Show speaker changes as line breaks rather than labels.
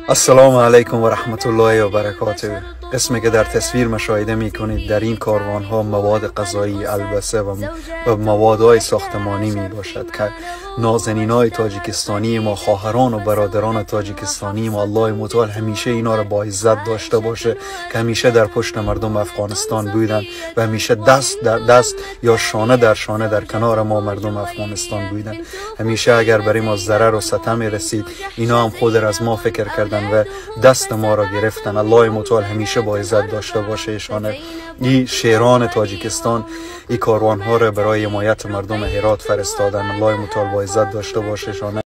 السلام علیکم و رحمت الله و برکاته. قسمی که در تصویر مشاهده می کنید، در این کاروان ها مواد غذایی، البسه و موادهای ساختمانی می باشد که نازنین های تاجیکستانی ما، خواهران و برادران تاجیکستانی ما، الله متعال همیشه اینا را با عزت داشته باشه که همیشه در پشت مردم افغانستان بودن و همیشه دست در دست یا شانه در شانه در کنار ما مردم افغانستان بودن. همیشه اگر برای ما ضرر و ستم رسید، اینا هم خود را از ما فکر کردن و دست ما را گرفتن. الله متعال همیشه با عزت داشته باشه ایشانه. این شیران تاجیکستان این کاروان ها را برای حمایت مردم هرات فرستادن. الله متعال با عزت داشته باشه ایشانه.